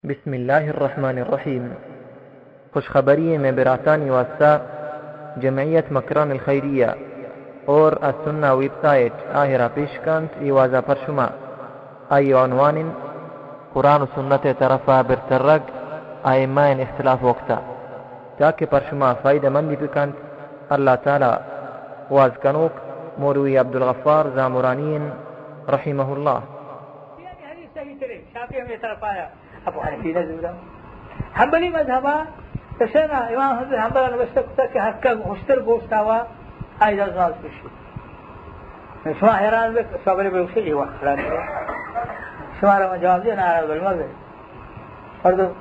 بسم اللہ الرحمن الرحیم۔ خوشخبری مئے براتانی واسطہ جمعیت مکران الخیریہ اور السنہ ویب سائٹ آہرا پیش کنت، ای وازا پر شما۔ آئی عنوان قرآن و سنت طرفا برترگ ائمہ اختلاف وقتا، تاکہ پر شما فائدہ مندی بکنت۔ اللہ تعالی واز کنوک مولوی عبدالغفار زامرانی رحمہ اللہ۔ حدیث صحیح ترے، شافعی ہمے طرف آیا، ابو حنیفہ نہ زورا۔ حنبلی مذہبا، اشانا امام احمد بن حنبل نوشتہ کتا کہ ہر کا ہشتر گوشت آوا، آئی دزماز کشی۔ شما حیران بے، شما بلے بلوشے یہ وقت خراب ہے۔ شما را من جواب دیا، ناراض بل مبے۔ مردم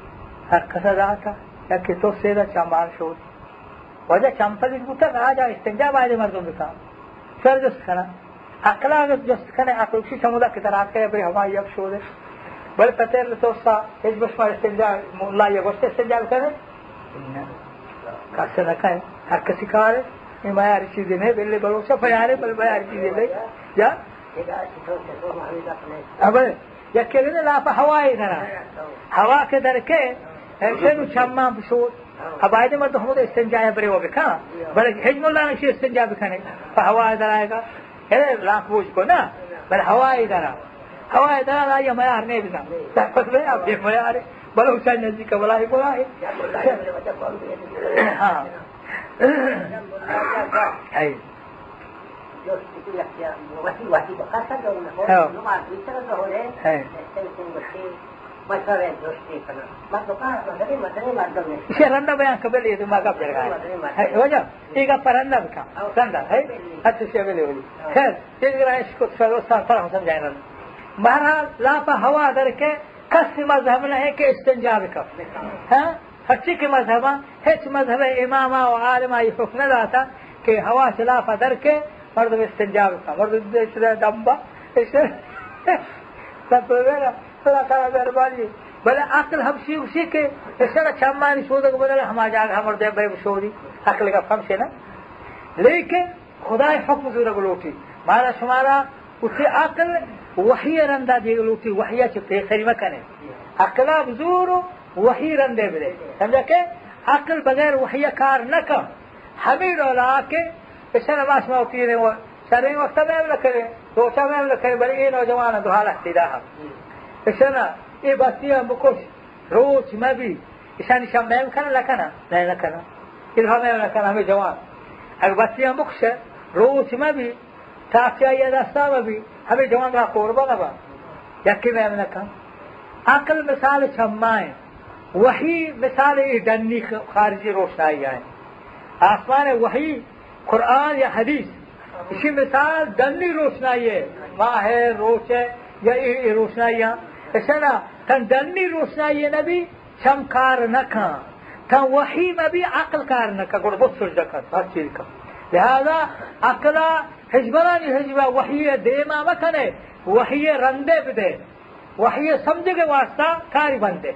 ہر کسا داتا، یا کہ تو سیدھا چمان شود۔ واجہ چمپل بوتگ، آ جا استنجا باید مردم بکن۔ سر جست کنن۔ عقل اگر جست کنه، عقل چی سمودا کہ ترا کہ بری ہما یک شودے۔ بل پتر تو سا، ہیچ بشما استنجا، مولا یہ گوشت استنجا بکنه؟ کس نہ کہے۔ ہر کسی کارے، یہ میاری چیزیں نہیں، بلے بلوچا میارے، بل میاری چیزیں نہیں۔ یا؟ ابے۔ یکے گندے لاپ ہوا ء درا، ہوا کہ در کے، ایسے نو چماں بشود۔ ابائد مردم ہمود استنجا برے و بکن، بلے ہج مولا نشی استنجا بکنے، پہ ہوا ء در آئے گا۔ اے لاپ بوجھ کو نا، بلے ہوا ء درا، ہوا ء درا لا یہ میار نہیں بزن۔ تاکہ میں اب یہ میار ہے، بلوچا نزدیک بلا ہے، بلا ہے۔ ہاں۔ ہے۔ ہاں۔ ہے۔ اسے رندا بیان قبل یہ تو ما گپ جرگا ہے۔ وجہ، یہ گپ رندا بکا۔ رندا، ہے۔ اچھا، سے بلے بلے۔ خیر، یہ گرا اس کو سر، سر، سر ہم سمجھائے رندا۔ بہرحال، لاپا ہوا در کے کس مذہب نہ ہے کہ استنجا بکا۔ ہاں؟ ہرچی کہ مذہباں، ہچ مذہب اماما و عالما یہ حکم نہ داتا کہ ہوا چہ لاپا در کے مردم استنجا بکا۔ مردم دے چلے دمبا، اس سب میرا اللہ تعالی مہربانی۔ بلے عقل ہمشی، ہمشی کہ اس طرح چمانی شودگ بدل ہما جاگہ مردے بے بشودی۔ عقل کا ہمشی نا۔ لیکن خدائے حکم زورگ لوٹی۔ مارا شمارا اسی عقل وحی رندا دیگ لوٹی، وحی چہ پیسری مکنے۔ عقلا بزور و وحی رندے بدے۔ سمجھا کہ عقل بغیر وحی کار نہ کن۔ ہمیں ڈولا کہ اشنا ما شما پیرے و شریں وقت میں نہ کرے، روچا میں نہ کرے، بلے یہ نوجوان دو حالت سیدھا ہم۔ اشنا یہ بستیاں بکش، روچ مبی، اشانی شام میم کنن نکنن؟ نہ نکنن۔ الہا میم نکنن، ہمیں جوان۔ اگر بچیاں بکشے، روچ مبی، تاکہ آئی دستا مبی، ہمیں جوان را قربان با۔ یکی میم نکن۔ عقل مثال چمائیں۔ وحی مثال ای ڈنی خارجی روشنائی آئیں۔ آسمان وحی قرآن یا حدیث، اسی مثال ڈنی روشنائی ہے، ماہ ہے، روچ ہے، یا ای، ای روشنائی ہے۔ ایسا نا، تن ڈنی روشنائی ہے نبی، چم کار نہ کن۔ تن وحی مبی، عقل کار نہ کن، گڑ بت سجدہ کن، ہر چیز کن۔ لہذا عقلا ہجبرانی ہجبہ وحی دیما مکنے، وحی رندے بدے۔ وحی سمجھگ واسطہ کاری بندے۔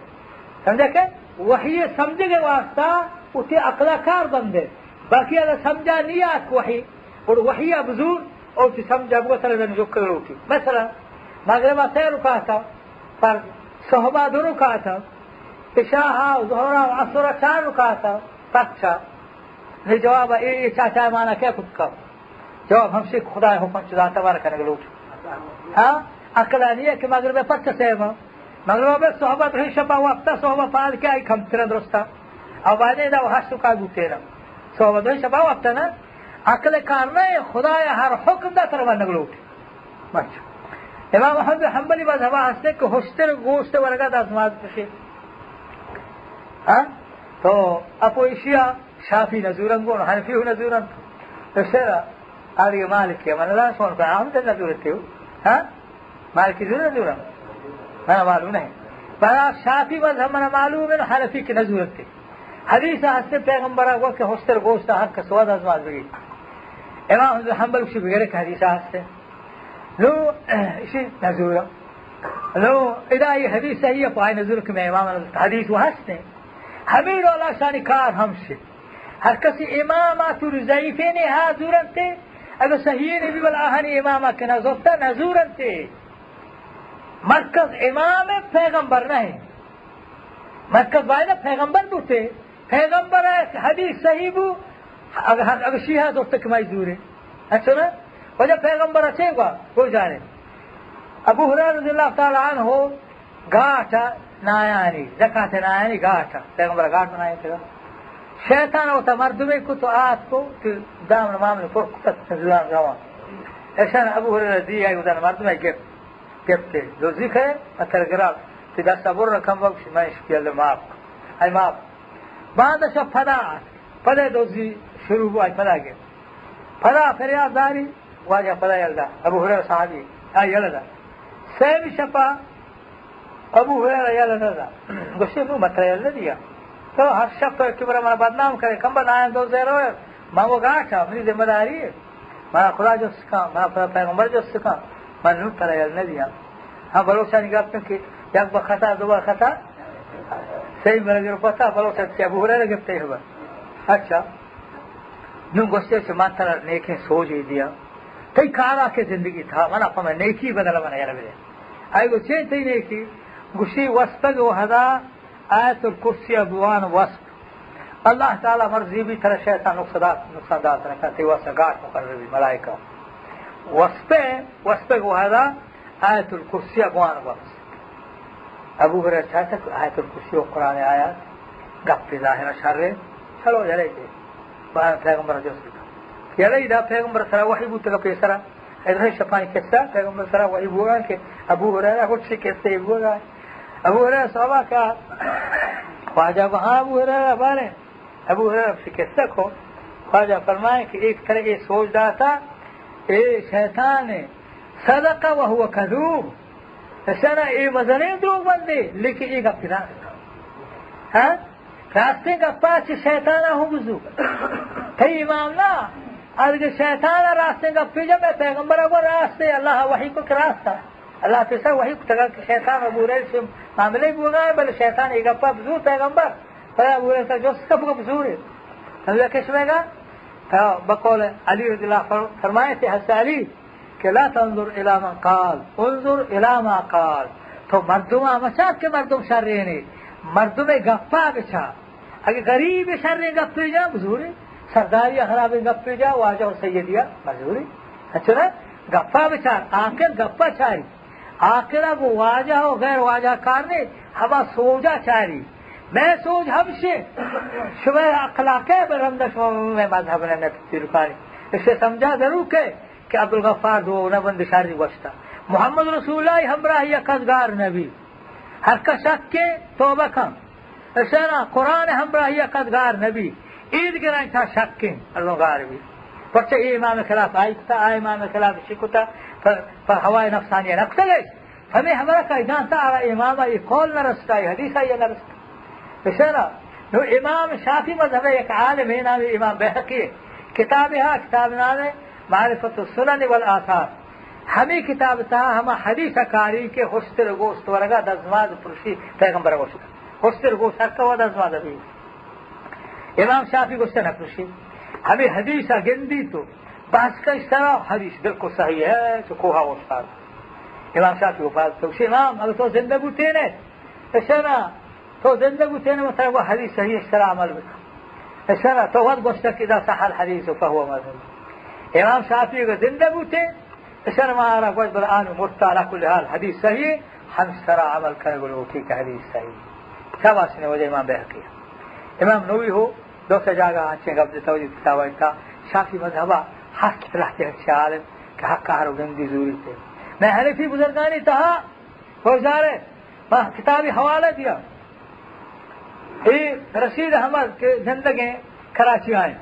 سمجھا کہ وحی سمجھگ واسطہ اسی عقلا کار بندے۔ باقی اگر سمجھا نہیں آت وحی، اور وحی ابزور، اور اسی سمجھا بگو ترا جو کر لوٹی۔ مثلا، مغربا سہ رکعتا، پر صحبا دو رکعتا، عشاء، ظہر، عصر چار رکعتا، پرچا؟ نی جواب اے، اے چاچا مانا کئے کت کا؟ جواب ہمشی کہ خدائے حکم چہ داتا بار کنگ لوٹ۔ ہاں؟ عقلانی ہے کہ مغرب پرچا سیما؟ مغرب صحبت رہی شپا وقتا صحبت پاد کیا ای کم ترا درستا۔ او بعد دا ہشت کا بوتے نا۔ صحبت رہی شپا وقتا نا۔ عقل کار نہ ہے، خدائے ہر حکم دا تر ونگ لوٹ۔ بس۔ امام احمد بن حنبلی مذہبا ہستے کہ ہشتر گوشت ورگا دزماز کشے۔ ہاں؟ تو اپو ایشیا شافی نزورن گون، حنفی ہو نزورن۔ تو شرع آدگہ مالکی ہے، من لا سون کا احمد نزورتے ہو۔ ہاں؟ مالکی زور نزورن؟ من معلوم نہیں۔ پر شافی مذہب من معلوم ہے، حنفی کہ نزورتے۔ حدیث ہستے پیغمبر گو کہ ہشتر گوشت ہر کس واد دزماز بگی۔ امام احمد بن حنبل کچھ بگرے کہ حدیث ہستے۔ نو، اشی نزورا۔ نو، ادا یہ حدیث صحیح ہے، پائے نزور کہ میں امام حدیث و ہستے۔ ہمیں ڈولا شانی کار ہمشی۔ ہر کسی امام آتور ضعیفین ہا زورنتے، اگر صحیح نہیں بھی بل آہانی امام آ کہ نزورتا نزورنتے۔ مرکز امام پیغمبر نہیں۔ مرکز باید پیغمبر بوتے، پیغمبر ءِ حدیث صحیح بو، اگر، اگر شیعہ دوست کہ مائی زورے۔ اچھا نا؟ وجہ پیغمبر اچھے گوا، وہ جانے۔ ابو ہریرہ رضی اللہ تعالی عنہ گاٹا نایانی، زکات نایانی گاٹا۔ پیغمبر گاٹ نایانی تھا۔ شیطان ہوتا مردمے کو تو آت کو، تو دامن مامن پر کتا زلان روان۔ ایشان ابو ہریرہ دی آئی ودان مردمے گپت۔ گپتے۔ دزی کئے؟ من ترا گراں۔ تئی دست ءَ بر کم بکش، من اشکی اللہ معاف کن۔ آئی معاف۔ باندا شپ پدا آت۔ پدا دزی شروع بو، آئی پدا گپت۔ پدا فریاد داری، واجہ پدا یلہ دات۔ ابو ہریرہ صحابی، آئی یلہ دات۔ سیمی شپا ابو ہریرہ یلہ نہ دات۔ گوشتی، نوں من ترا یلہ نہ دیاں۔ تو ہر شپ تو ایک برا من بدنام کرے، کم بد آیاں دزے روئے، من وہ گاٹا، منی ذمہ داری ہے۔ منا خدا جست کن، منا پدا پیغمبر جست کن، من نوں ترا یلہ نہ دیاں۔ ہاں، بلوچانی گپ انت کہ یک بار خطا، دو بار خطا، سیمی بار گر پتا، بلوچ چہ ابو ہریرہ گپتے خبر۔ اچھا، نوں گوشتے چہ من ترا نیکیں سوجے دیاں۔ تئی کارا کہ زندگی تھا، منا پہ من نیکی بدل منا یلہ بدے۔ آئی گو چے تئی نیکی؟ گوشی وسپگ وہدا آیت الکرسی ءَ بوان وسپ۔ اللہ تعالی مرضی بی ترا شیطان نقصان دات، نقصان دات نہ کن، تئی واسطہ گاٹ مقرر بی ملائکہ۔ وسپ، وسپ گوہدا آیت الکرسی ءَ بوان وسپ۔ ابو ہریرہ چاہتا کہ آیت الکرسی و قرآن آیات گپ ظاہر شر، چلو یلہ دے۔ بہر پیغمبر جست کن۔ یلہ دا پیغمبر سرا وحی بوتگا پیسرا۔ ادھر شپانی قصہ، پیغمبر سرا وحی بوگا کہ ابو ہریرہ کچھ قصے بوگا۔ ابو ہریرہ صحابہ کا، خواجہ بہا ابو ہریرہ بارے، ابو ہریرہ سے قصہ کو، خواجہ فرمائے کہ ایک طرح یہ سوچ داتا، اے شیطان ہے، صدق وهو كذوب، اشانا اے مزنیں دروگ بندے، لیکن اے گپ نہ۔ ہاں؟ راستیں گپا چہ شیطان ءَ ہوں بزو۔ تئی امام نا، اگر شیطان ءَ راستیں گپے جا، میں پیغمبر ءَ گو راستے، اللہ ءَ وحی کو کہ راستا۔ اللہ پیسر وحی کو تگا کہ شیطان ابو ہریرہ سے معاملے بوگا ہے، بلے شیطان اے گپا بزور پیغمبر، پدا ابو ہریرہ جست کا بگا بزورے۔ اللہ کش میں گا، بقول علی رضی اللہ عنہ فرمائے تھے، حضرت علی، کہ لا تنظر الی من قال، انظر الی ما قال۔ تو مردم ءَ مچار کہ مردم شریں نے، مردم ءِ گپا بچار۔ اگہ غریب شریں گپے جا، بزورے، سرداری خرابیں گپے جا، واجہ و سیدیا، بزورے۔ اچھا نا؟ گپا بچار، عاقل گپا چاری۔ عاقل ءَ گو واجہ و غیر واجہ کار نے، ہما سوجا چاری۔ میں سوج ہمشے، شمئے اخلاق ءِ برندہ شما میں مذہب نے نہ ترکانی۔ اسے سمجھا ضرور کہ کہ عبدالغفار دو نہ بند شاری گوشتا، محمد رسول اللہ ہمراہی یک از گار نبی۔ ہر کس شک کے توبہ کن۔ اشارہ قرآن ہمراہی یک از گار نبی۔ عید گرائیں تا شک کے اللہ گار بی۔ پرچہ اے امام خلاف آئی کتا، آ امام خلاف شی کتا، پر، پر ہوائے نفسانی نہ کتا گئے۔ ہمیں ہمارا کا جانتا آ امام اے قول نہ رستا، اے حدیث آئی نہ رستا۔ اشارہ، نو امام شافعی مذہب ءِ یک عالمے نام امام بیہقی ہے۔ کتاب ہے، کتاب نام ہے معرفت السنن والآثار۔ ہمیں کتاب تہا ہما حدیث کاری کہ ہشتر گوشت ورگا دزماز پرشی پیغمبر گوشت۔ ہشتر گوشت ہر کوا دزماز بھی۔ امام شافعی گوشت نہ پرشی۔ ہمیں حدیث گندی تو بحث کا سرا حدیث بالکل صحیح ہے، تو کوہا استاد۔ امام شافعی وفات تو امام، اگر تو زندہ بوتے نے، اشارہ، تو زندہ بوتے نے، مطلب، وہ حدیث صحیح، اس طرح عمل بکن۔ اشارہ، تو وقت گوشتا کہ اذا صح الحدیث فهو مذهب۔ امام شافعی اگر زندہ بوتے، اشارہ، ما آرا گوشت بل آنو مرتا، علی کل حال حدیث صحیح، ہم سرا عمل کرے گلو ٹھیک حدیث صحیح۔ شاباش نے وجہ امام بیہقی۔ امام نووی ہو، دو سے جاگہ آنچیں گپ دیتا وجہ کتاب آئیتا، شافعی مذہبہ ہست لہتے ہچ عالم کہ حق ہر گندی زوری تے۔ میں حنفی بزرگانی تہا، گوشدارے، ما کتابی حوالہ دیا۔ اے رشید احمد کہ زندگیں کراچی آئیں۔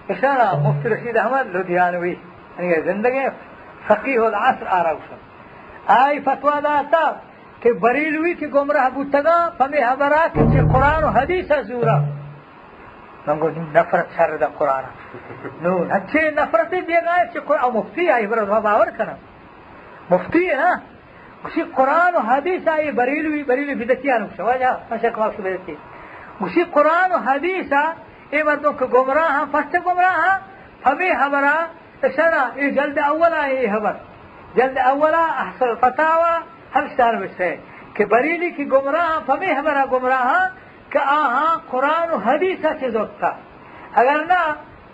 اشارہ مفتی رشید احمد لدھیانوی۔ یعنی زندگیں فقیہ العصر آرا گوشن۔ آئی فتویٰ داتا کہ بریلوی کہ گمراہ بوتگا، پمی حبرا کہ چہ قرآن و حدیث زورا۔ من گو نفرت شر دا قرآن۔ نو ہچے نفرت دیگا چہ قرآن، مفتی آئی برا باور کنا۔ مفتی ہے نا؟ گوشی قرآن و حدیث آ، اے بریلوی، بریلوی بدعتیان گوشی، واجہ، من شیخ مقصود بدعتی۔ گوشی قرآن و حدیث آ، اے مردم کہ گمراہ ہاں، پرچہ گمراہ ہاں، پمی حبرا، اشارہ، اے جلد اولا اے حبر۔ جلد اولا احصل فتاوی، ہر شہر بشتے کہ بریلی کہ گمراہ ہاں، پمی حبرا گمراہ ہاں، کہ آہاں قرآن و حدیث ءَ چہ زرتا۔ اگر نہ،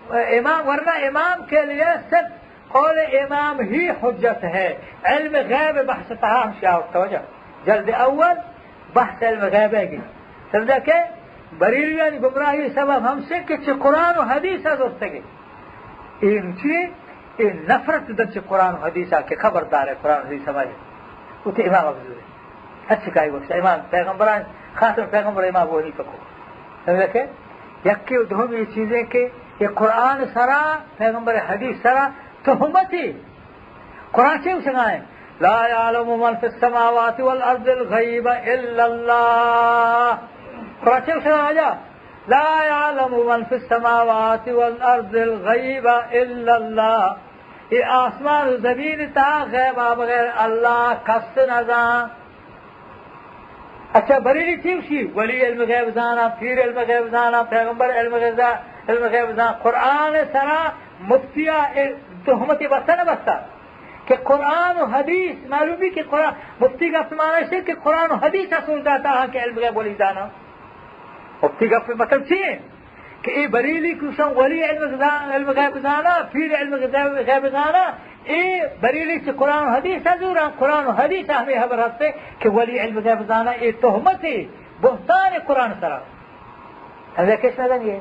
امام، ورنہ امام کے لیے صرف قول امام ہی حجت ہے۔ علم غیب بحث تہا ہم شاہ توجہ۔ جلد اول بحث علم غیب ہے گی۔ سمجھا کہ بریلویانی گمراہی سبب ہم سے کہ چہ قرآن و حدیث ءَ زرتگی۔ اے نو چی؟ اے نفرت دچ قرآن و حدیث ءَ کہ خبردار ہے قرآن و حدیث ہمارے۔ وہ تو امام ابزور ہے۔ اچھی کائی وقت امام پیغمبران، خاتم پیغمبر امام ابو حنیفہ کو۔ سمجھا کہ یکی و دومی چیزیں کہ یہ قرآن سرا، پیغمبر حدیث سرا تہمتی۔ قرآن چے گوشگائیں؟ لا يعلم من في السماوات والأرض الغيب إلا الله۔ قرآن چے گوشگائیں آجا؟ لا يعلم من في السماوات والأرض الغيب إلا الله۔ اے آسمان و زمین تا غیب ءَ بغیر اللہ کس نزان۔ اچھا، بریلی چی گوشی؟ ولی علم غیب زانا، پیر علم غیب زانا، پیغمبر علم غیب زا-، علم غیب زانا۔ قرآن سرا مفتیا اے تہمت بستا نہ بستا کہ قرآن و حدیث معلوم بھی کہ قرآن، مفتی گپ مانا ہے کہ قرآن و حدیث اصول داتا ہاں کہ علم غیب ولی زانا۔ مفتی گپ مطلب چی ہے؟ کہ اے بریلی کہ گوشاں ولی علم زان-، علم غیب زانا، پیر علم غیب، غیب زانا، اے بریلی چہ قرآن و حدیث ءَ زوراں، قرآن و حدیث ءَ ہمے خبر ہستے کہ ولی علم غیب زانا، اے تہمتے، بہتان قرآن سرا۔ ہمے کس نہ دنگے۔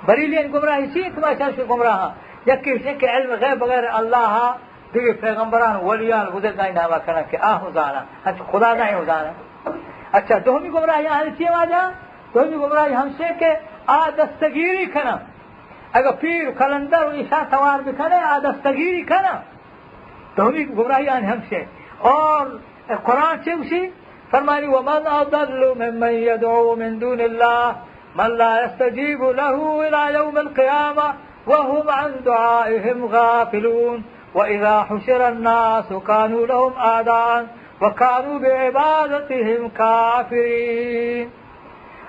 بریلی گمراہی چی؟ کہ ما چارش گمراہاں۔ یکی چی کہ علم غیب بغیر اللہ دگہ پیغمبران، ولیان، بزرگانی ناما کنن کہ آ ہوں زانن، انچو خدا نہ ہوں زانن۔ اچھا، دومی گمراہی آہانی چی واجہ؟ دومی گمراہی ہمشے کہ آ دستگیری کنن۔ اگر پیر، قلندر و ایشان توار بکنے، آ دستگیری کنن۔ دومی گمراہی آہانی ہمشے۔ اور قرآن چے گوشی؟ فرمانی، ومن اضل ممن يدعو من دون الله من لا يستجيب له إلى يوم القيامة وهم عن دعائهم غافلون، وإذا حشر الناس كانوا لهم أعداء وكانوا بعبادتهم كافرين۔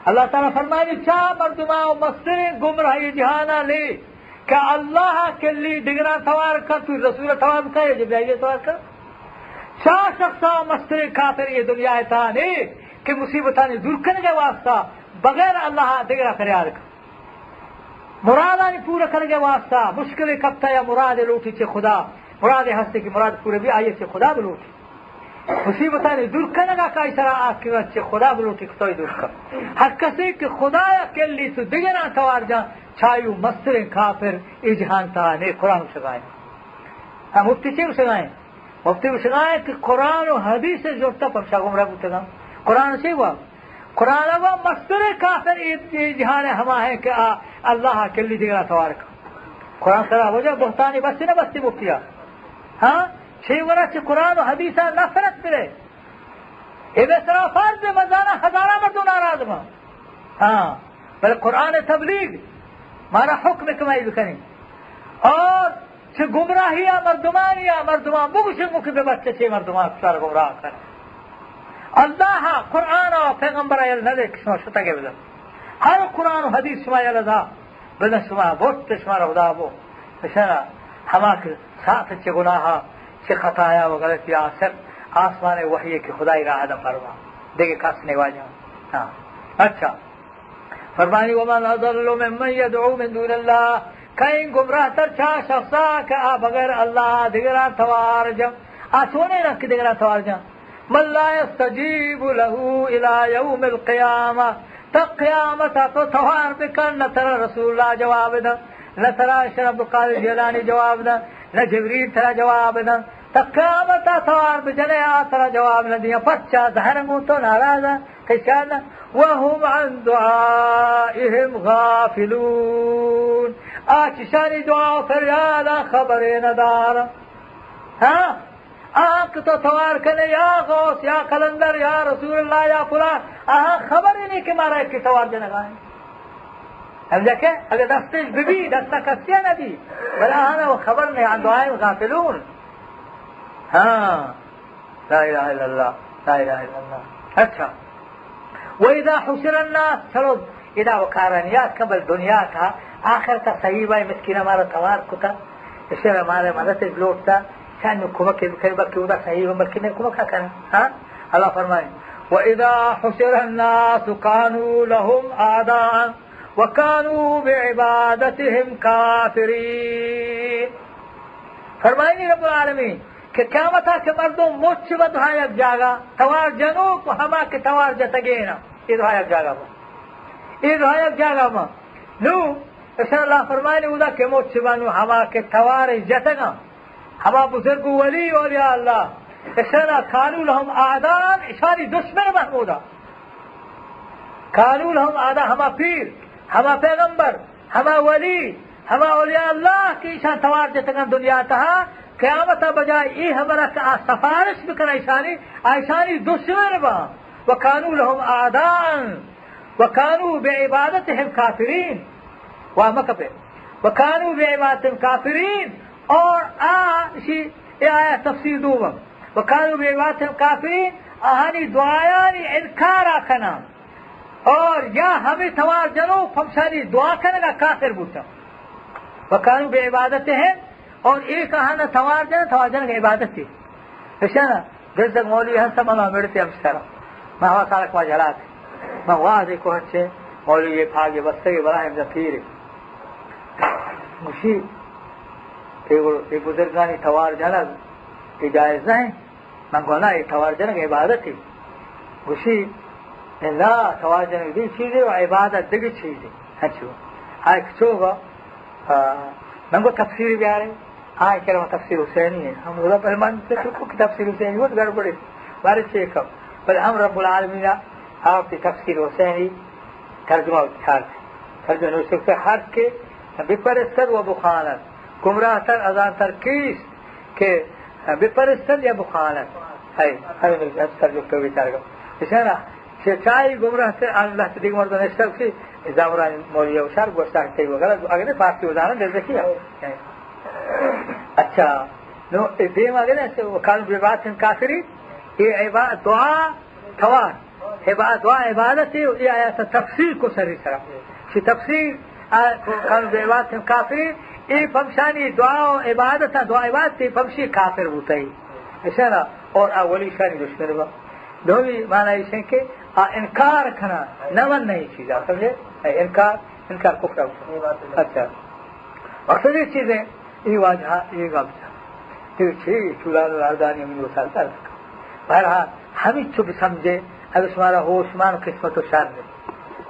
اللہ تعالی فرمانی، چا مردما و مستریں گمراہی جہانا لے کہ اللہ کلی دگران توار کن، تو رسول توار کن یا جبرائیل توار کن۔ چا شخصا مستریں کافر یہ دنیا تہا نے کہ مصیبتانی دور کنگے واسطہ بغیر اللہ دگرا فریاد کن۔ مرادانی پورا کنگے واسطہ مشکل کپتا یا مراد لوٹی چہ خدا، مراد ہستے کہ مراد پورا بھی آئیے چہ خدا بلوٹی۔ مصیبتانی دور کنگا کائی سرا آکرت چہ خدا بلوٹی کتوی دور کن۔ ہر کسی کہ خدا یا کلی تو دگران توار جان، چایو مستریں کافر ای جہان تا نے۔ قرآن شگائیں۔ ہم مفتی چے شگائیں؟ مفتی گوشگائیں کہ قرآن و حدیث جوڑتا پمشا گمراہ بوتگاں۔ قرآن چے وا؟ قرآن وا مستر کافر اے، اے جہان ہما ہے کہ آ اللہ کلی دیگرا توار کن۔ قرآن سرا وجہ بہتانی بستی نہ بستی مفتیا۔ ہاں؟ چے ورا چہ قرآن و حدیثا نفرت برے۔ اے بے سرا فرض مزانا ہزارہ مردم ناراض ما۔ ہاں۔ بل قرآن تبلیغ مارا حکم کمائی بکنی۔ اور چہ گمراہی ءَ مردمانی ءَ مردمان بگوشن کہ بہ بچ چے مردمان سر گمراہ کن۔ اللہ ءَ قرآن ءَ پیغمبر ءَ یل نہ دے کہ شما شتگ ءَ بزن۔ ہر قرآن و حدیث شما یل دا بزن، شما بوت شما را خدا بو۔ اشنا ہما کہ سات چہ گناہ، چہ خطایا و غلطی آ صرف آسمان وحی کہ خدائی راہ دم فرما۔ دیگه کس نہیں واجہ۔ ہاں۔ اچھا۔ فرمانی، ومن اضل ممن يدعو من دون الله، کئیں گمراہ تر چا شخصا کہ آ بغیر اللہ دگران توار جن۔ آ چونیں رنگ دگران توار جن؟ من لا يستجيب له إلى يوم القيامة، تا قیامت تو توار بکن، نہ ترا رسول اللہ جواب دن، نہ ترا شیخ عبدالقادر جیلانی جواب دن، نہ جبریل ترا جواب دن۔ تا قیامت توار بجنے، آ ترا جواب نہ دیا۔ پرچا؟ ظاہرا گوں تو ناراض۔ کشان، وهم عن دعائهم غافلون، آ چشانی دعا و فریادا خبرے ندار۔ ہاں؟ آ کہ تو توار کنے یا غوث، یا قلندر، یا رسول اللہ، یا فلان، آ خبرے نہیں کہ مارا کہ توار جنگائیں۔ ہم جا کہ اگر دستش ببی، دستا کسیا نبی، بل آہانا وہ خبر نہیں، عن دعائهم غافلون۔ ہاں۔ لا الہ الا اللہ، لا الہ الا اللہ۔ اچھا۔ و اذا حشر الناس، چلو، ادا و کاران یاد کن، بل دنیا تا آخر تا صحیح بھائی مسکین ہمارا توار کتا، اسے ہمارے مدد لوٹتا، چند کمک بکن، بلکہ ادا صحیح ہو، بلکہ میں کمک کریں۔ ہاں؟ اللہ فرمائے، وإذا حشر الناس كانوا لهم أعداء وكانوا بعبادتهم كافرين. فرمائنی رب العالمین کہ قیامتا کہ مردم مچ بہ دہا یک جاگہ، توار جنوک و ہما کہ توار جتگینا، اے دہا یک جاگہ با، اے دہا یک جاگہ با. نو اشان اللہ فرمائنی اودا کہ مچ بہ نو ہما کہ توار جتگاں، ہما بزرگ و ولی اولیاء اللہ، اشانا کانوا لهم اعداء، اشانی دشمن محمودا. کانوا لهم اعداء، ہما پیر، ہما پیغمبر، ہما ولی، ہما اولیاء اللہ کہ ایشان توار جتگن دنیا تہا، قیامت بجائے ای ہبرا کہ آ سفارش بکن ایشانی، آ ایشانی دشمن با. وكانوا لهم اعداء وكانوا بعبادتهم كافرين. واہ مکپے. وكانوا بعبادتهم كافرين. اور آ شی اے آیا تفسیر دوم. وكانوا بعبادتهم كافرين، آہانی دعایانی انکارا کناں. اور یا ہمیں توار جنو پمشانی دعا کنگا کافر بوتا. وكانوا بعبادتهم، اور ایک آہانا توار جن، توار جنگ عبادتی. اشانا گزگ مولوی ہستم، اما مڑتے ہم سرا. ما ہوا سالک ما جلات. ما واہ دے کو ہنچے مولوی یہ پاگے بستگے براہیم زفیرے. گوشی، اے گو-، اے بزرگانی توار جنگ، اے جائز نہ ایں. من گو نا، اے توار جنگ عبادت ایں. گوشی، اے نا، توار جنگ دی چیزے و عبادت دگی چیزے. ہنچو. آئے کچو گو، آ، من گو تفسیر بیارے. آئے کرا تفسیر حسینی ایں. ہم اودا پر من سے تو کہ تفسیر حسینی وت گڑبڑے. بارے چے کم. بل ہم رب العالمین آپ کی تفسیر حسینی ترجمہ چار. ترجمہ نوشتہ کہ ہر کے بپرستد و بخواند، گمراہ تر از آن تر کیست کہ بپرستد یا بخواند. ہے، ہمیں ترجمہ تو بیچار گا. اشارہ چہ چائی گمراہ تر آن لہتے دیگہ مردم نشتہ کسی زامران مولی و شار گوشتہ تی و غلط اگر فارسی و زانن دل ذکی ہے. اچھا، نو اے دیم اگر وكانوا بعبادتهم كافرين، اے عبا-، دعا توار، عبا-، دعا عبادت ہے، اے آیات تفسیر کو سری سرا. شی تفسیر، آ، وكانوا بعبادتهم كافرين، اے پمشانی دعا و عبادت، دعا عبادت، اے پمشی کافر بوتا ہی. اشارہ، اور اولی شانی دشمن با. دومی معنی ایش ہے کہ آ انکار کنا، نہ من نہیں چیزا، سمجھے؟ اے انکار، انکار کفر ہے. اچھا. مقصد ایک چیز ہے، یہ واجہ، یہ گپ. یہ چھ چولان و راہدانی ہمیں وسال درد کا. بہرحال، ہمیں چو بسمجھے، اگر شمارا ہوش مان قسمت و شر ہے.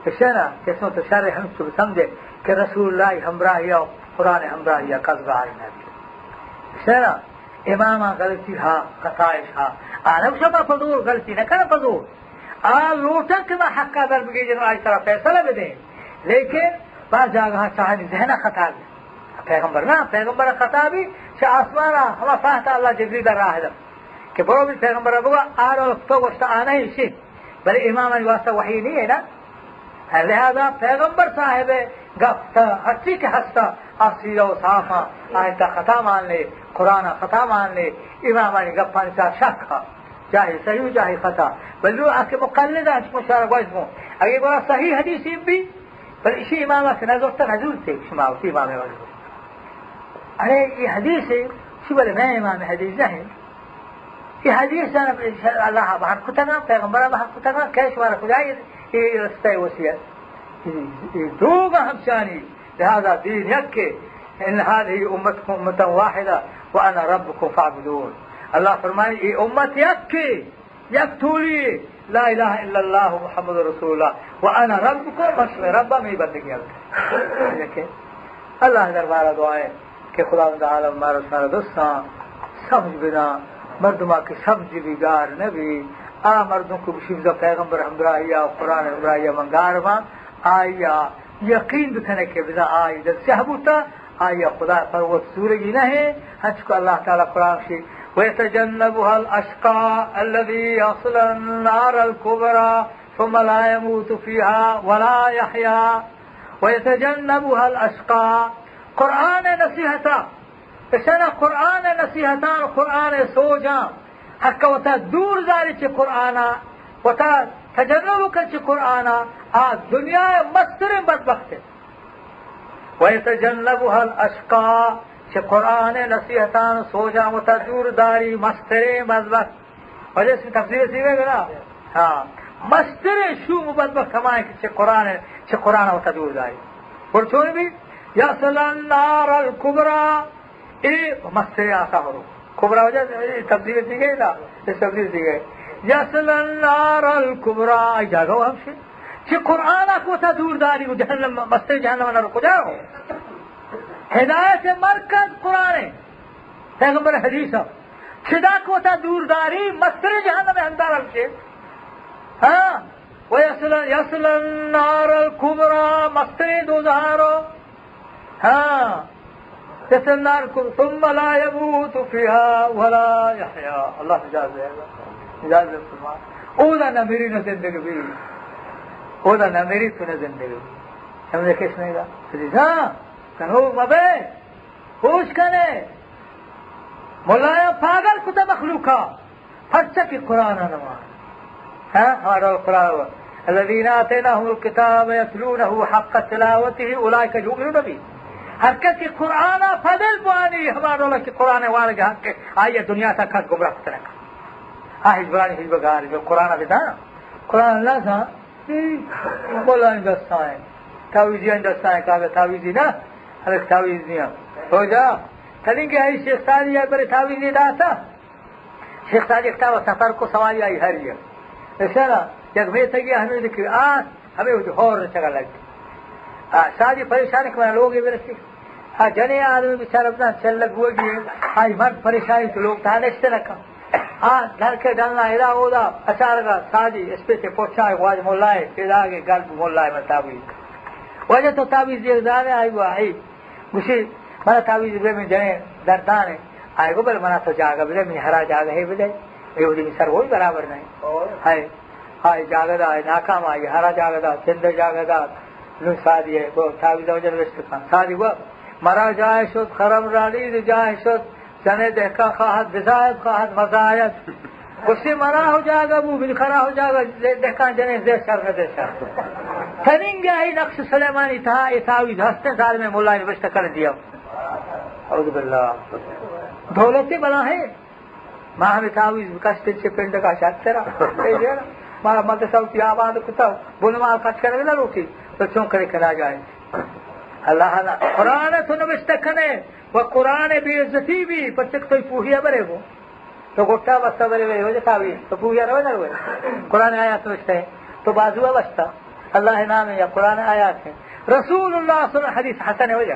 اشارہ، قسمت و شر ہے، ہمیں چو بسمجھے کہ رسول اللہ ہمراہی و قرآن ہمراہی کس گار نہ. اشارہ، امام غلطی ہا، خطائش ہا. آنو شما پزور غلطی نہ کنا پزور. آ لوٹن کہ ما حقا در بگیجن و آئی سرا فیصلہ بدیں. لیکن بعض جاگہاں چاہانی ذہن خطا بھی. پیغمبر نہ، پیغمبر خطا بھی چہ آسمانا ہما ساعت اللہ جبریل در راہ دم کہ برو بھی پیغمبر بگو، آ رو تو گوشتا آنا ہی شی. بلے امام واسطہ وحی نہیں ہے نا. لہذا پیغمبر صاحب گپ تا ہرچی کہ ہستا، آ سیرہ و صحافاں، آئیں تا خطا مان لے، قرآن خطا مان لے، امامانی گپانی تا شک ہا. جاہی صحیح و جاہی خطا. بلو آ کہ مقلد آں، چکو شارا گوش بوں. اگے گورا صحیح حدیثی بھی، بل اشی امام آ کہ نزورتا نزورتے، شما اسی امام آ. ارے، یہ حدیث ہے، شی بلے میں امام حدیث نہ ہے. یہ حدیث جانا اللہ بہر کتگا، پیغمبر بہر کتگا، کہ شمارا کجا یہ، یہ رستہ وسیعت. یہ، یہ دو گا ہمشانی، لہذا دین یک کہ، ان هذه امتكم امة واحدة وانا ربكم فاعبدون. اللہ فرمائے، یہ امت یک کہ، یک ٹولی، لا الہ الا اللہ محمد رسول اللہ، وانا ربکم، من شمئے رب، ہمے بندگی ہم. اللہ دربارہ دعا ہے کہ خداوند عالم مارا شمارا دوستاں سمجھ بداں، مردما کہ سمجھ بھی گار نہ بھی، آ مردم کو بشی بزا پیغمبر ہمراہی آ، قرآن ہمراہی آ من گار باں، آئی آ یقین بکنے کہ بزاں آئی دل سیاہ بوتا، آئی خدا پر وت زورگی نہ ہے، ہنچکو اللہ تعالی قرآن شی، ويتجنبها الأشقى الذي يصلى النار الكبرى ثم لا يموت فيها ولا يحيا. ويتجنبها الأشقى. قرآن نصیحتا، اشانا قرآن نصیحتان، قرآن سوجان، حق وتا دور داری چہ قرآنا، وتا تجنب کن چہ قرآنا، آ دنیا مسترین بدبخت ہے. ويتجنبها الأشقى، چہ قرآن نصیحتان سوجان وتا دور داری مسترین بدبخت. وجہ اس میں تفسیر سی ہے نا. ہاں، مستریں شوم و بدبخت ہمائیں کہ چہ قرآن، چہ قرآن وتا دور داری۔ اور چون بھی، یصلی النار الکبری، اے مستریں آسا برو۔ کبری وجہ، اے تفسیر دی گئی نا، اے تفسیر دی گئی۔ یصلی النار الکبری، آئی جاگہ و ہمشی۔ چہ قرآن کو تا دور داری و جہنم، مستریں جہنم نہ رو کجا ہو؟ ہدایت مرکز قرآن ہے۔ پیغمبر حدیث ہم۔ چدا کو تا دور داری، مستریں جہنم اندر ہمشی۔ ہاں۔ و یصلی، یصلی النار الکبری، مستریں دوزہارو۔ ہاں۔ یصلی النار الکبری، ثم لا یموت فیها ولا یحیا۔ اللہ نجات دے، نجات دے فرما۔ اودا نہ مری نہ زندگ بی۔ اودا نہ مری تو نہ زندگ بی۔ سمجھے کس نہیں گا؟ عزیزاں، تنو مبے۔ ہوش کنے۔ ملایاں پاگل کتا مخلوقا۔ پرچا کہ قرآن نہ مان۔ ہاں، ہمارا قرآن۔ الذین آتیناهم الکتاب یتلونه حق تلاوته اولئک یؤمنون به۔ ہر کس کہ قرآن پدل بوانی، ہمارا کہ قرآن وارگ حق ہے، آئی دنیا تا کس گمراہ کتنکا۔ آ ہچ برانی ہچ بگار، جو قرآن بدان۔ قرآن نہ زان۔ ہم، مولانی دستائیں، تعویذیانی دستائیں، کاغذ تعویذی نا، الگ تعویذ نیا۔ ہو جا، تنی کہ آئی شیخ سعدی یا برے تعویذی داتا۔ شیخ سعدی کتاب سفر کو سواری آئی ہر یا۔ ایسا نا، یک میتگی ہمیں دکھی، آ، ہمیں وہ جو ہور چگا لگ۔ آ، سعدی پریشان کہ منا لوگ برسی۔ آ، جنے آدمی بیچارہ بنا چل لگ ہوگی، آئی مرد پریشانی تو لوگ تھا نشتے نہ کن۔ آ، در کے ڈلنا ادا اودا، اچارگا ساجی اسپیتے پوچھا ہے، واج مولائے، پیداگے گل بو مولائے من تعویذ۔ واجہ تو تعویذ دیگ دانے آئی گو آئی۔ گوشی، منا تعویذ بے من جنے دردانے۔ آئی گو بل منا تو جاگہ بدے، من ہرا جاگہ ہے بدے۔ اے وجہ من سر ہوئی برابر نہیں۔ ہے۔ آئی جاگہ دا، آئی ناکام آئی، ہرا جاگہ دا، چندے جاگہ دا، نو سادی ہے، گو تعویذ وجہ نوشت کن۔ سادی گو، مرا جاہ شد خرم رانی، جاہ شد زنے دہکان خواہد بزاید، خواہد مزاید۔ گوشتی مرا ہو جاگہ بو، بل خرا ہو جاگہ دہ-، دہکان جنے زیر شر نہ دے شر۔ تننگہ آئی نقش سلیمانی تہا اے تعویذ ہستیں، ظالم ملائے نوشتہ کر دیا۔ اعوذ باللہ۔ دولت بلا ہے۔ ما ہمے تعویذ بکشتیں چہ پنڈگا شرترا۔ اے جن، مارا مدرسہ وتی آباد کتا، بن مال خرچ کنگ نہ لوٹی، تو چون کرے کلا جائے؟ اللہ نا قرآن تو نوشتہ کنے و قرآن بے عزتی بھی، پرچک تو پوہیا برے گو۔ تو گٹا بستا برے وے، وجہ تعویذ، تو پوہیا روے نہ روے۔ قرآن آیات نوشتہ ہے، تو بازو بستا۔ اللہ نام ہے یا قرآن آیات ہے۔ رسول اللہ صلی اللہ علیہ وسلم حدیث حسن ہے وجہ۔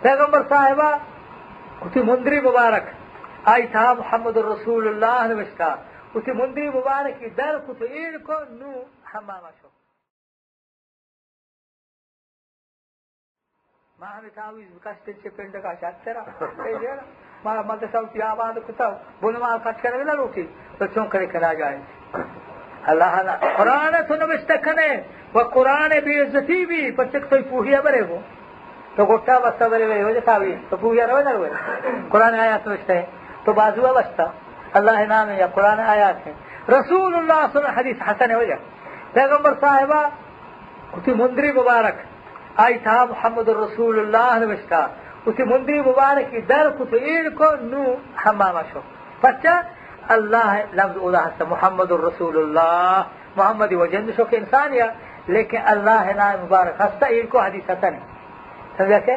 پیغمبر صاحبہ وتی مندری مبارک، آئی تہا محمد رسول اللہ نوشتہ، وتی مندری مبارکی در کت و ایر کو، نو حماما شو۔ ما ہمے تعویذ بکشتیں چہ پنڈگا شرترا۔ اے جن، مارا مدرسہ وتی آباد کتا، بن مال خرچ کنگ نہ لوٹی، تو چون کرے کلا جائے؟ اللہ نا قرآن تو نوشتہ کنے و قرآن بے عزتی بھی، پرچک تو پوہیا برے گو۔ تو گٹا بستا برے وے، وجہ تعویذ، تو پوہیا روے نہ روے۔ قرآن آیات نوشتہ ہے، تو بازو بستا۔ اللہ نام ہے یا قرآن آیات ہے۔ رسول اللہ صلی اللہ علیہ وسلم حدیث حسن ہے وجہ۔ پیغمبر صاحبہ وتی مندری مبارک، آئی تہا محمد رسول اللہ نوشتہ، وتی مندری مبارکی در کت و ایر کو، نو حماما شو۔ پرچا؟ اللہ لفظ اودا ہستا، محمد رسول اللہ۔ محمد و جند شو کہ انسان یا، لیکن اللہ نام مبارک ہستا، ایر کو، حدیث حسن ہے۔ سمجھا کہ؟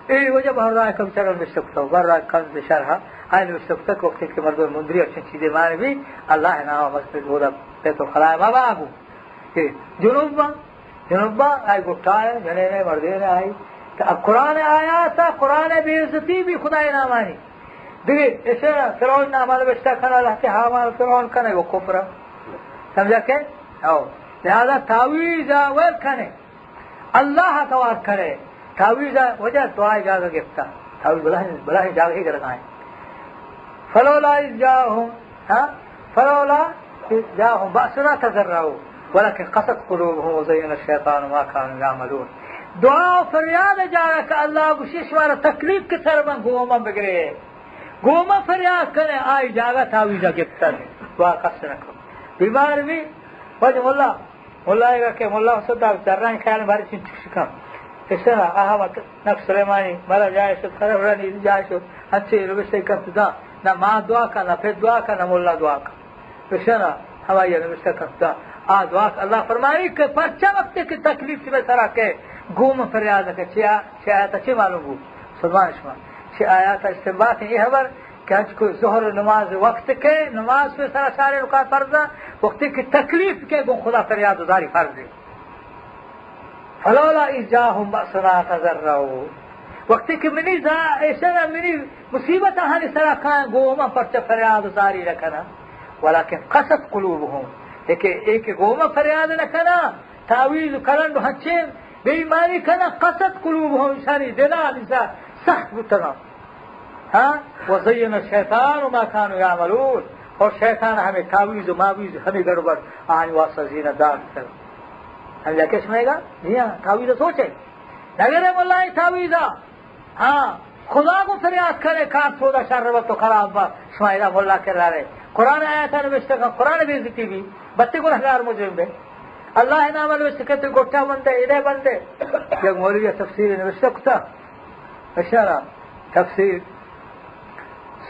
اے وجہ بہر رائے کم چرا نوشتہ کتا، بہر رائے کم شرح، آئی نوشتہ کتا کہ وقتی کہ مردم مندری اچھن چیزیں مان بھی، اللہ نام مسجد اودا بیت الخلاء ما باگو۔ کہ جنوب با، جنوب با، آئی گٹا ہے، جنین ہے، مردین ہے، آئی۔ تو اب قرآن آیات، قرآن بے عزتی بھی خدای نامانی۔ دیگه، اسے فرعون نام نوشتہ کنا، لہتے حامان فرعون کنے وہ کفر۔ سمجھا کہ؟ او۔ لہذا تعویذ ول کنے۔ اللہ توار کنے۔ تعویذ وجہ دعا جاگہ گپتا۔ تعویذ بلاہیں، بلاہیں جاگہ ہی گرگائیں۔ فلولا اذ جاءهم، ہاں؟ فلولا اذ جاءهم بأسنا تضرعوا ولكن قست قلوبهم وزين الشيطان ما كانوا يعملون۔ دعا و فریاد جاگہ کہ اللہ گوشی شمارا تکلیف کہ سر من گوما بگرے۔ گوما فریاد کنے، آئی جاگہ تعویذ گپتن۔ دعا قصد نکن۔ بیمار بھی، واجہ مولا، ملا اگا کہ ملا صدق درائیں خیال باری چین چکشکم۔ اس طرح احمد نقش سلیمانی، ملا جائے شد، خرف رانی جائے شد، اچھے نوشتے کن تو دا۔ نہ ماں دعا کا، نہ پھر دعا کا، نہ ملا دعا کا۔ اس طرح ہماری نوشتہ کن تو دا۔ آ دعا کہ اللہ فرمانی کہ پرچا وقتے کہ تکلیف شمئے سرا کئے، گوں من فریاد کن۔ چیا؟ چہ آیاتا چے معلوم بو؟ سلمان شما۔ چہ آیاتا استنباط ایں اے خبر کہ انچو کہ ظہر نماز وقت کئے، نماز شمئے سرا چاریں رکعت فرض ایں، وقتے کہ تکلیف کئے گوں خدا فریاد و زاری فرض ایں۔ فلولا اذ جاءهم بأسنا تضرعوا۔ وقتے کہ منی زا-، ایشاں منی مصیبت آہانی سرا کائیں، گوں من پرچا فریاد و زاری نہ کناں؟ ولکن قست قلوبهم۔ اے کہ، اے کہ گوں من فریاد نہ کناں، تعویذ و کرنڈ و ہنچیں بے ایمانی کناں، قست قلوبهم، ایشانی دلانی سرا سخت بوتگاں۔ ہاں؟ وزین الشیطان ما کانوا یعملون۔ اور شیطان ہمے تعویذ و معویذ، ہمے گڑبڑ آہانی واسطہ زینت دار بوتگ۔ ہمے جا کہ شمئے گا؟ جی ہاں، تعویذ سوچے۔ نگرے ملا تعویذا۔ ہاں، خدا گوں فریاد کنے، کار سودا شر بت و خراب بت، شما ادا ملا کرا رے۔ قرآن آیاتا نوشتہ کن، قرآن بے عزتی بی، بتے گناہگار مجرم بے۔ اللہ نام نوشتہ کن، تو گٹا بندے، ادا بندے۔ یک مولوی تفسیر نوشتہ کتا، اشارہ تفسیر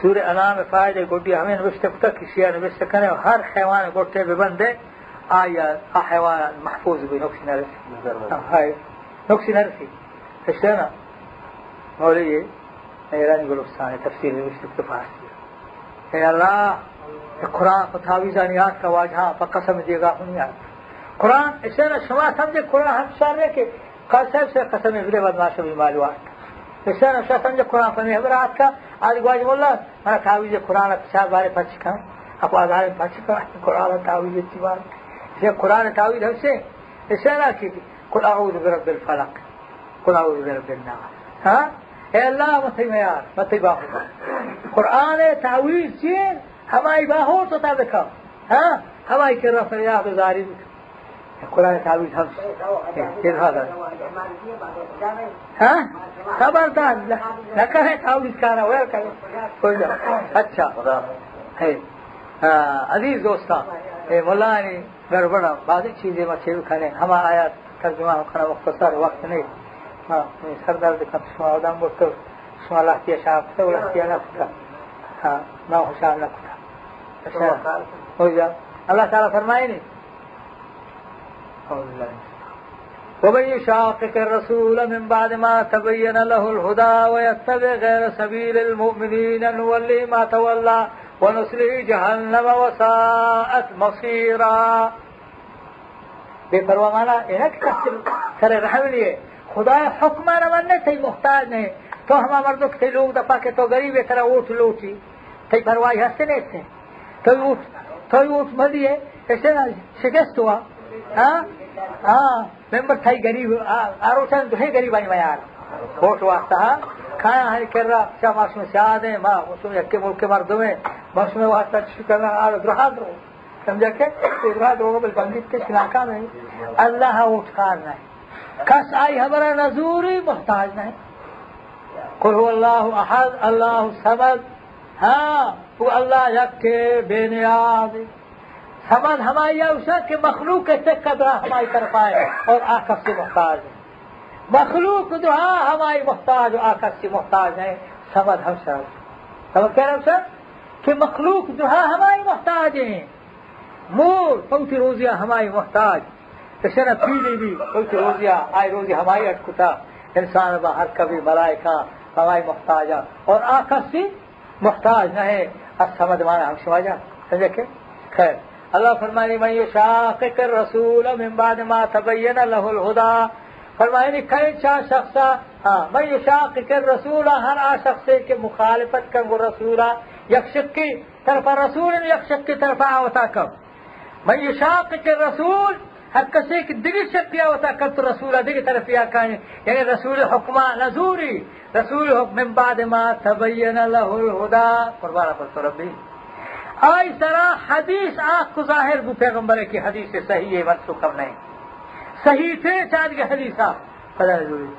سورہ انعام فائدہ گڈی ہمیں نوشتہ کتا کہ شیعہ نوشتہ کنے، ہر حیوان گٹے ببندے، آیا، آ حیوان محفوظ بی، نقص نرسی۔ ہاں، نقص نرسی۔ اشارہ مولوی ایرانی گلستان تفسیر نوشتہ کتا فارسی۔ اے اللہ، اے قرآن پہ تعویذانی آتکا واجہاں، پہ قسم دیگا ہونی آتکا۔ قرآن، ایشاں شما سمجھے قرآن ہم شر ہے کہ قسم سے قسم ابن بدماش بھی مالو آتکا۔ ایشاں شما سمجھے قرآن پہ ہمیں ہمرا آتکا، آج گواج مولا، منا تعویذ قرآن پچا بارے پچ کن، اپا دارے پچ کن، قرآن تعویذ چی بار۔ یہ قرآن تعویذ ہم سے، ایشاں کی، قل اعوذ برب الفلق۔ قل اعوذ برب الناس۔ ہاں؟ اے اللہ، متی میار، متی باہو۔ قرآن تعویذ چیئے؟ ہمائی باہو تو تا بکا۔ ہاں؟ ہمائی کرا فریاد و زاری بکا۔ قرآن تعویذ ہم۔ اے، اے، ہاں۔ ہاں؟ خبردار، نہ، نہ کرے تعویذ کارا، ویل کرے۔ کوئی نہ۔ اچھا۔ ہے۔ ہاں، عزیز دوستاں، اے مولانی گڑبڑ ءَ بازیں چیزے ما چیر کنیں، ہما آیات ترجمہ ہم کناں، مختصر وقت نہیں۔ ما، منی سر درد کنت، شما آدم برتگ، شما لہتیا شام کتگ و لہتیا نہ کتگ۔ ہاں، ما خوشحال نہ کتگ۔ اچھا، ہو جا۔ اللہ تعالیٰ فرمائنی، أعوذ بالله من الشيطان۔ ومن يشاقق الرسول من بعد ما تبين له الهدى ويتبع غير سبيل المؤمنين نوله ما تولى ونصله جهنم وساءت مصيرا۔ بے پرواہ مانا اے نہ کہ کس سر رحم لیے، خدا حکم نہ منے، تئی محتاج نہیں۔ تو ہما مردم کہ تئی لوگ دپا کہ تو غریب ہے، ترا ووٹ لوٹی، تئی پرواہی ہستے نہیں سے۔ تو ووٹ، تو ووٹ مدیے، ایسے نہ شکست ہوا۔ ہاں؟ ہاں۔ ممبر تھئی غریب، آ، آروچان دوہیں غریبانی میار۔ ووٹ واسطہ، ہاں۔ کھایا ہنی کرا، چا ما شما سیاد ہیں، ما شما یکے ملک مردم ہیں، ما شما واسطہ چی کرنا، آ درہا درو۔ سمجھا کہ؟ درہا درو بل بندی تے شناکا نہیں۔ اللہ ووٹ کار نہیں۔ کس آئی ہبرا نزوری محتاج نہیں۔ قل هو الله أحد، الله الصمد۔ ہاں، وہ اللہ یکے بے نیاز۔ صمد ہمائی اوشا کہ مخلوق سے قدرہ ہمائی طرف آئے اور آ کس سے محتاج ہے۔ مخلوق دعا ہمائی محتاج، آ کس سے محتاج ہے۔ صمد ہم شاید۔ صمد کہہ رہا اوشا کہ مخلوق دعا ہمائی محتاج ہیں۔ مور پہ وتی روزیا ہمائی محتاج۔ اشانا پیلی بی پہ وتی روزیا، آئی روزی ہمائی اٹکتا۔ انسان با ہر کبھی ملائکہ ہمائی محتاجا۔ اور آ کسی محتاج نہ ہے۔ الصمد مانا ہم شما جا۔ سمجھے کہ؟ خیر۔ اللہ فرمانی، من یشاقق الرسول من بعد ما تبین له الهدی۔ فرمائنی کئی چا شخصا، ہاں، من یشاقق الرسول، ہر آ شخصے کہ مخالفت کن گو رسولا، یک شکی طرف رسول، یک شکی طرف آوتا کم۔ من یشاقق الرسول، ہر کسے کہ دگہ شکیا وتا کت رسولا دگہ طرفیا کائیں، یعنی رسول حکما نزوری، رسول حکم من بعد ما تبین له الهدی، قربان پر تو ربی۔ آئی سرا حدیث آ کو ظاہر بو پیغمبر کی حدیث صحیح ہے، منسوخ ہم نہیں۔ صحیح تھے چاند کے حدیثا پدا نزوری۔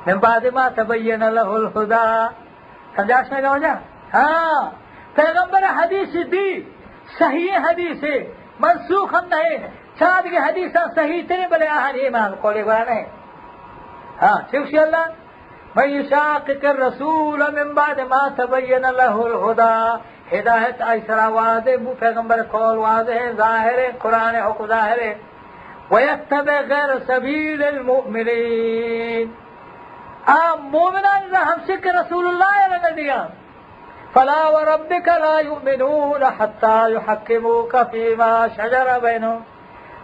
من بعد ما تبین له الهدی۔ سمجھا شما گا واجہ؟ ہاں، پیغمبر حدیث دی، صحیح حدیث ہے، منسوخ ہم نہیں۔ چاند کے حدیث صحیح ترے بلے آہن ایمان کولے گورا نہیں۔ ہاں، چوشی اللہ، من یشاقق الرسول من بعد ما تبین له الهدی ہدایت آئی سرا واضح بو، پیغمبر قول واضح ہے، ظاہر ہے، قرآن حق ظاہر ہے۔ وَيَتَّبِعْ غَيْرَ سَبِيلِ الْمُؤْمِنِينَ۔ آ مومنانی را ہمشی کہ رسول اللہ را نہ دیاں۔ فَلَا وَرَبِّكَ لَا يُؤْمِنُونَ حَتَّى يُحَكِّمُوكَ فِيمَا شَجَرَ بَيْنَهُمْ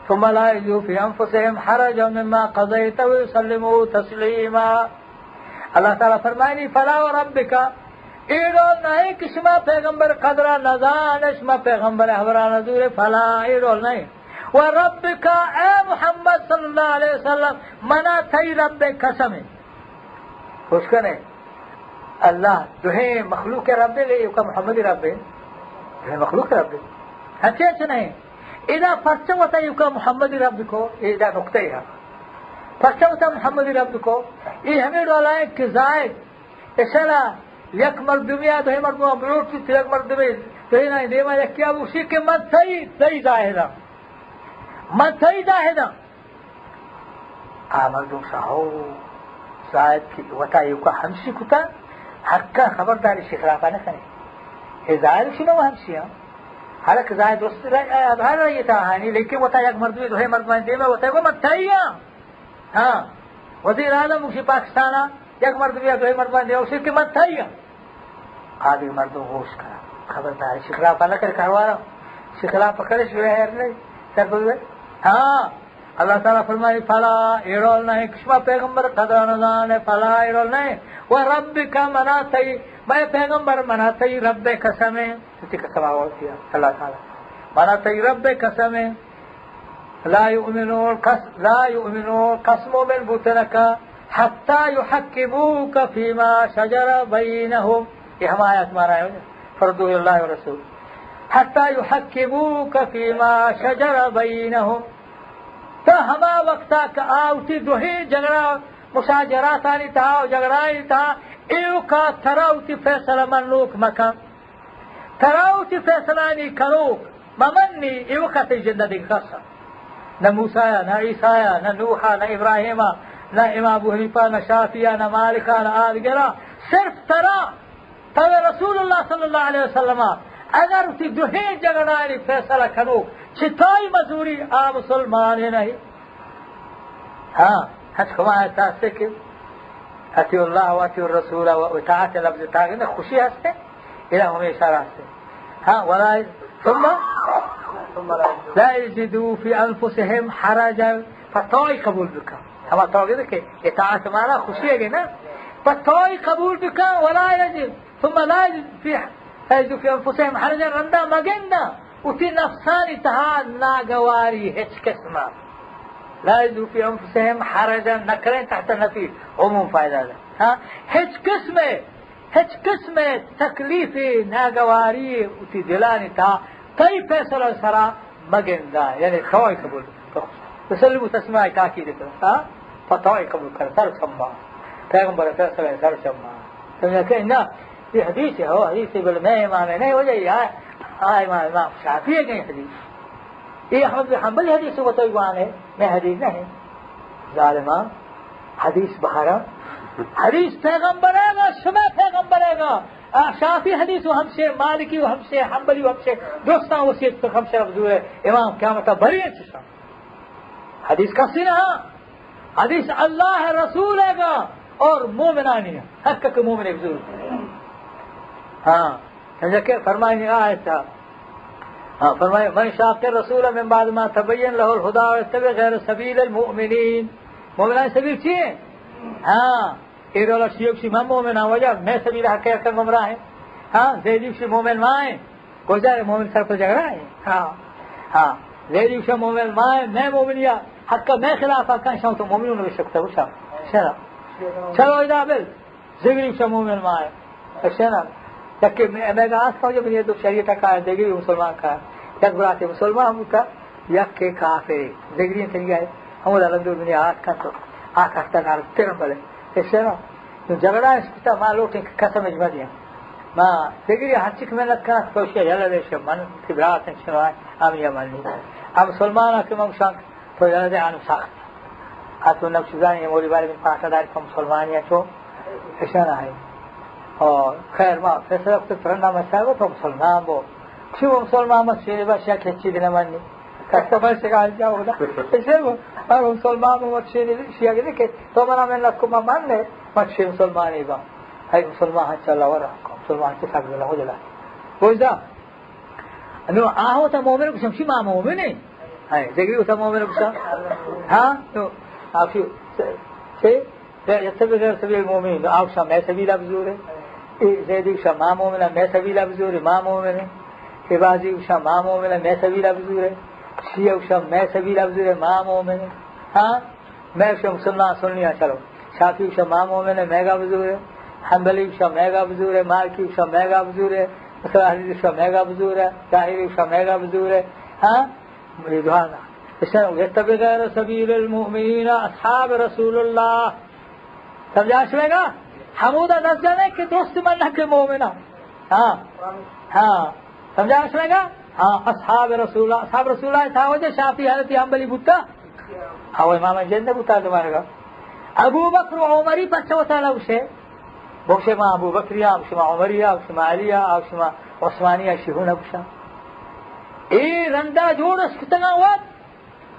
ثُمَّ لَا يَجِدُوا فِي أَنفُسِهِمْ حَرَجًا مِّمَّا قَضَيْتَ وَيُسَلِّمُوا تَسْلِيمًا۔ اللہ تعالیٰ فرمائنی، فَلَا وَرَبِّكَ، اے ڈول نہیں کہ شما پیغمبر قدرا نزان، شما پیغمبر حبرا نزور، فلا، اے ڈول نہیں۔ وَرَبِّكَ، اے محمد صلی اللہ علیہ وسلم، منا تئی رب قسم ہے۔ خوش کنے۔ اللہ دوہیں مخلوق رب ہے، ایوکا محمدی رب ہے۔ دوہیں مخلوق رب ہے۔ ہچے ہچ نہیں۔ ادا پرچہ وتا ایوکا محمدی رب کو، ادا نقطہ ہے۔ پرچہ وتا محمدی رب کو، اے ہمیں ڈولا ہے کہ زائد، اشارہ، یک مردمی آ دوہیں مردم بروٹ، یک مردمی دوہیں نہ دیما یکی آ بوشی کہ من تئی، تئی زاہداں۔ من تئی زاہداں۔ آ مردم ساہو زاہد کہ وتا ایوکا ہمشی کتا، حقا خبرداری شی خلافا نہ کنے۔ اے زاہد شنو ہمشی ہاں۔ حالانکہ زاہد درست را-، اظہار رایتا ہانی، لیکن وتا یک مردمی دوہیں مردمانی دیما وتا کو من تئی ہاں۔ ہاں، وزیر اعظم گوشی پاکستان ء یک مردمے ء دوئیں مردماں دیوشی کہ من تئی آں۔ آ دگہ مردم ہوش کناں، خبردار، شی خلاف نہ کر کاروارا، شی خلاف پکڑش بے ہیر نہیں، سر پر بے۔ ہاں، اللہ تعالیٰ فرمائی، فلا، ایڑول نہیں، کشما پیغمبر قدر نزان ہے، فلا، ایڑول نہیں، و رب کا منا تئی، میں پیغمبر منا تئی رب قسم ہے، تئی قسم آواز دیا، اللہ تعالیٰ، منا تئی رب قسم ہے۔ لا یؤمنون، کس، لا یؤمنون، کس مومن بوت نہ کن، حتی یحکموک فیما شجر بینہم۔ یہ ہما آیت مارا ہے، فردوه الی اللہ و رسول۔ حتی یحکموک فیما شجر بینہم۔ تا ہما وقتا کہ آ وتی دوہیں جھگڑا مشاجراتانی تہا و جھگڑانی تہا ایوکا ترا وتی فیصلہ منوک مکن۔ ترا وتی فیصلہانی کنوک ممنی، ایوکا تئی جند ء دگہ کس انت۔ نہ موسیٰ ء، نہ عیسیٰ ء، نہ نوح ء، نہ ابراہیم ء، نہ امام ابو حنیفہ، نہ شافعی ء، نہ مالک ء، نہ آدگراں۔ صرف ترا، ترا رسول اللہ صلی اللہ علیہ وسلم ء اگر وتی دوہیں جھگڑانی فیصلہ کنوک چہ تئی مزوری، آ مسلمان نہیں۔ ہاں، ہنچ کما احساس ہے کہ اطیعوا اللہ و اطیعوا الرسول و اطاعت لفظ تاگے نہ خوشی ہستے، الہ ہمیشہ راستے۔ ہاں، ولا، ثم لا یجدوا فی انفسہم حرجا، پہ توئی قبول بکن۔ ہما توگے کہ اطاعت مانا خوشی ہے نا، پہ توئی قبول بکن، ولا یجد ثم لا یجد فی، یجد فی انفسہم حرجا، رندا مگندا وتی نفسانی تہا ناگواری ہچ قسم ء۔ لا یجد فی انفسہم حرجا، نکریں تحت نفی، عموم فائدہ دا۔ ہاں، ہچ قسم ء، ہچ قسم ء تکلیف، ناگواری وتی دلانی تہا تئی فیصلہ سرا مگندا، یعنی توئی قبول۔ تسلیم و تسمیہ تاکید کرتا، پہ توئی قبول کر، سر چما۔ پیغمبر فیصلہ سر چما۔ سمجھا کہ نہ، یہ حدیث ہے، ہو، حدیث ہے، بل میں امام ہے، نہیں، وجہ یہ ہے، آ امام، امام شافعی ہے کہ حدیث۔ یہ احمد بن حنبل حدیث کو تو ایمان ہے، میں حدیث نہیں۔ ظالمان، حدیث بہارا، حدیث پیغمبر ہے گا، شما پیغمبر ہے گا۔ آ، شافعی حدیث و ہمشے، مالکی و ہمشے، حنبلی و ہمشے، درستاں وصیت پر ہمشے افزور ہے۔ امام قیامت بری ہیں چشا۔ حدیث کسی نہ، حدیث اللہ رسول ہے گا اور مومنانی ہے۔ حق کے مومن افزور۔ ہاں، سمجھا کہ فرمائنی آیت ہے۔ ہاں، فرمائے، من شاق الرسول من بعد ما تبین له الهدى ويتبع غير سبيل المؤمنين۔ مومنان سبیل چی ہیں؟ ہاں۔ اے ڈولا شیعہ گوشی من مومن آں، وجہ مئے سبیل حق ء کن گمراہ ہیں۔ ہاں، زیدی گوشی مومن ما ہیں، گوجا مومن سر پر جھگڑا ہیں۔ ہاں، ہاں، زیدی گوشی مومن ما ہیں، مئے مومنیا حق ء مئے خلاف ء کن، شاں تو مومنون بشکتا بشا۔ شرع۔ چلو ادا بل، زیدی گوشی مومن ما ہیں۔ شرع۔ یکے مئے، مئے گا آس پاجو بنی دو شریعت کا، دیگری مسلمان کا۔ یک براتے مسلمان بوتا، یک کے کافر، دیگری تنگا ہے۔ ہمودا رندو دنیا آتکن تو آ کستا نارترم بلے۔ ایسے نا؟ نو جھگڑا اش کتا ما لوٹیں کہ قسم اش مدیاں۔ ما دگری ہرچی کہ محنت کناں تو شے یلا دے شے من تی برات ہیں شنو آئے، ہم یا من نہیں۔ ہم مسلمان آ کہ من شانک تو یلا دے آنو سخت۔ آ تو نقش زانی مولی بارے من پاسا داری تو مسلمانی ہے تو ایسا نہ ہے۔ او خیر، ما فیصلہ کت، ترندا مئے صاحب تو مسلمان بو۔ چی وہ مسلمان مت شیرے با شیا کچی دینہ منی۔ کسا پر شکال جاؤ دا۔ اسے وہ، اور مسلمان بو مت شیرے شیا کہ تو منا من لکو ما من نے، مت شیر مسلمانی با۔ ہے مسلمان ہنچا لورا، مسلمان کے ساتھ لگو جلا۔ بوجھدا؟ نو آ وتا مومن گوشم، شی ما مومن ایں۔ ہاں، دگری وتا مومن گوشم۔ ہاں، نو آ شی، سے، سے، یتبع غیر سبیل المؤمنین، نو آ گوشم مئے سبیلا بزورے۔ اے زیدی گوشم ما مومن ایں، مئے سبیلا بزورے، ما مومن ایں۔ اے بازی گوشم ما مومن ایں، مئے سبیلا بزورے۔ شیعہ گوشم مئے سبیلا بزورے، ما مومن ایں۔ ہاں؟ مئے گوشم سنہ سنی آ چلو۔ شافعی گوشم ما مومن ایں، مئیگا بزورے۔ حنبلی گوشم مئیگا بزورے۔ مالکی گوشم مئیگا بزورے۔ مثلا حدیث گوشم مئیگا بزورے۔ ظاہری گوشم مئیگا بزورے۔ ہاں؟ اے جوان۔ اسے یتبع غیر سبیل المؤمنین اصحاب رسول اللہ۔ سمجھا شمئیگا؟ ہمودا نزدہ نہ کہ دوست من نہ کہ مومنا۔ ہاں۔ ہاں۔ سمجھا شمئیگا؟ ہاں، اصحاب رسول اللہ، اصحاب رسول اللہ تھا وجہ شافعی حنفی حنبلی بوتا۔ ہاں، وہ امام جند بوتا زمانگا۔ ابو بکر و عمری پچہ وتا نہ گوشے۔ بگوشے ما ابو بکری آں، بگوشے ما عمری آں، بگوشے ما علی آں، بگوشے ما عثمانی آں، شیہو نہ گوشاں۔ اے رندا جوڑ اس کتگاں وت،